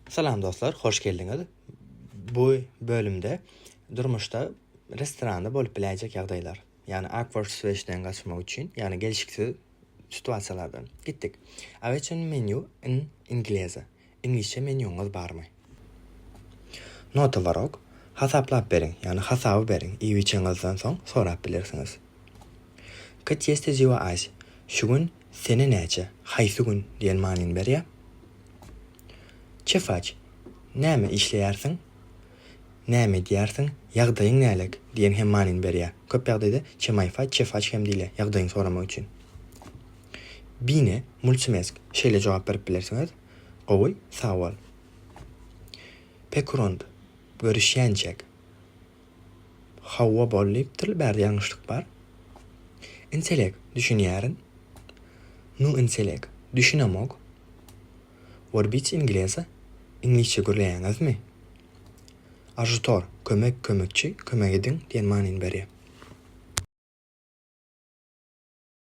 Salam dostlar, hoş geldiňiz. Bu bölümde durmuşda restoranda bolup biläýjek ýagdaýlar, ýagny awkward situation-dan gaçmak üçin, ýagny gelşiksiz situasiýalardan. Gitdik. Aveți un menu in ingleză? Iňlisçe menýuňyz barmy? Nota vă rog, Hasaplap beriň, ýagny hasaby beriň, iýip-içeňizden soň sorap bilersiňiz. Cât este ziua azi? Şu gün sene näçe, haýsy gün diýen manyny berýär. Ce faci? Näme işleýärsiň? Näme edýärsiň? Ýagdaýyň nälek? diýen hem manyny berýär. Köp ýagdaýda ce mai faci, ce faci hem diýilýär, ýagdaýyňy soramak üçin. Bine, mulțumesc. Şeýle jogap berip bilersiňiz, Gowy, sag bol. Pe curând, görüşýänçäk. Hawa bol diýipdir, bärde ýalňyşlyk bar. Înțeleg, düşünýärin. Nu înțeleg, düşünemok. Vorbiți engleză? Iňlisçe gürleýäňizmi? Ajutor, kömek, kömekçi, kömek ediň diýen manyny berýär.